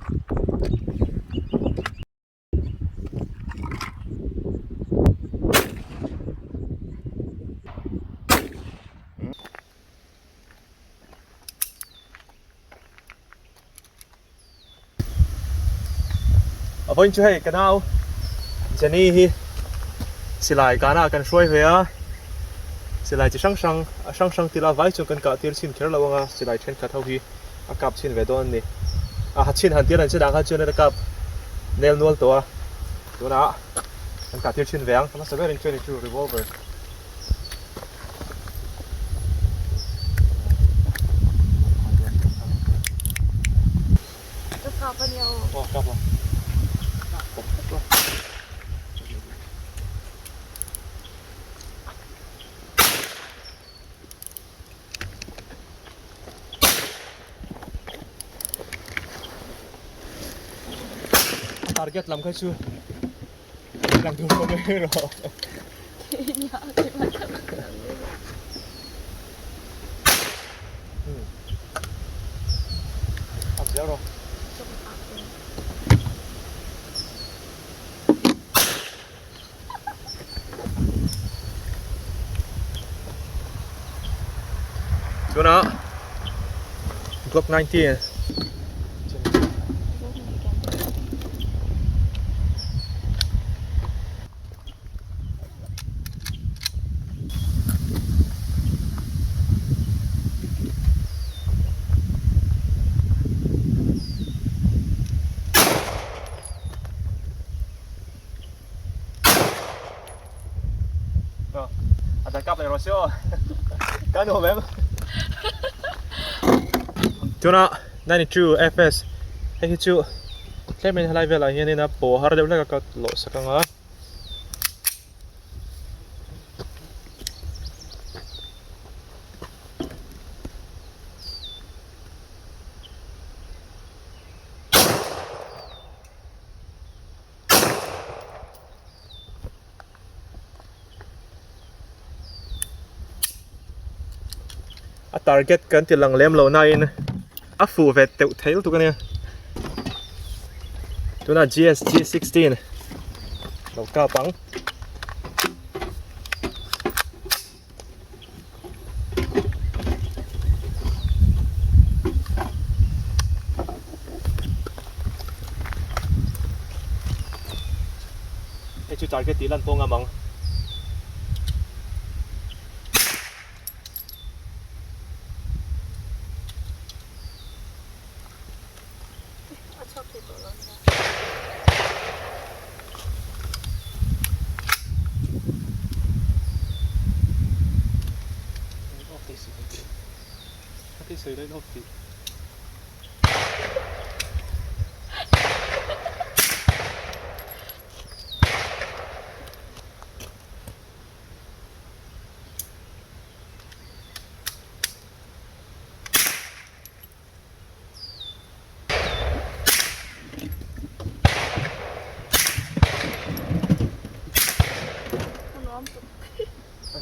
A vawiin chu hei ka nau Jenny hi silai kana kan hruai ve a, silai chi hrang hrang a hrang hrang tila vai chuan kan kah tir chhin kher lo ang a, silai thenkhat ho hi a kap chhin ve dawn a ni. A ha chhin han tir an che dang kha chuan a kap nel nual tawh a, tunah kan kah tir chhin ve ang, hmasa berin chuan chu revolver. Ka kap a nia aw. Aw kap a. Pop pop la. Target lam kha chu lang tur pawh mai rawh. Ap zel rawh. Tunah Glock 19 A dang kap leh rawh se aw. Ka nuam em? Tuna 92 FS hei hi chu tlem in helai velah hianin a paw har deuh hlek a ka lawh sak ang a. A target kan ti lang lem lo nain a fuh ve teuh thei lutuk a nia tunah GSG 16 lo kap ang. Hei chu target tih lan pawh ngam ang. A chhuak thei tawh lo nia.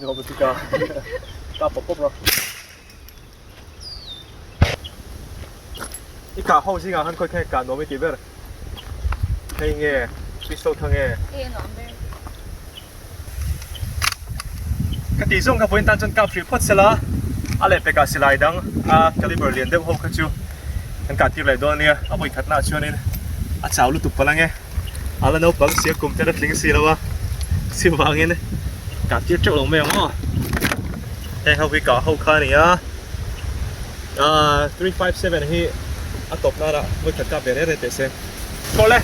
Nuam tuk a ka pawp pawp rawh. I kah ho zingah khan khawi kha kah nuam i tih ber? Hei nge pistol kha nge? Hei a nuam ber. Ka tih zawng kha vawiin tan chuan kap hrih phawt sela, a lehpekah silai dang a caliber lian deuh ho kha chu kan kah tir leh dawn a nia, a vawi khatnaah chuanin a chau lutuk palh ang e, a la naupang sia kum te la tling si lo a, chuvangin kah tir teuh lo mai ang aw. Heng ho hi kah ho kha a ni a, aaa 357 hi a tawp nanah vawi khat kap ve reng reng teh se. Tawlh e!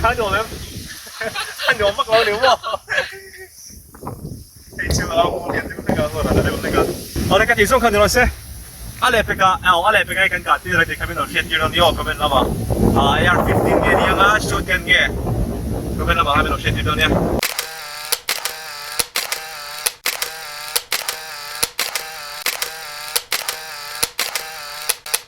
Kha nuam em? A nuam vak lo ni maw? Hei chu a mu lian deuh hlek a, huan a la deuh hlek a. Awle ka tih zawng kha ni rawh se. A lehpek ah aw a lehpek ah kan kah tir a tih kha min rawn hriat tir dawn ni aw comment lamah ah AR 15 nge ni anga shotgun nge comment lamah khan min rawn hriat tir dawn nia.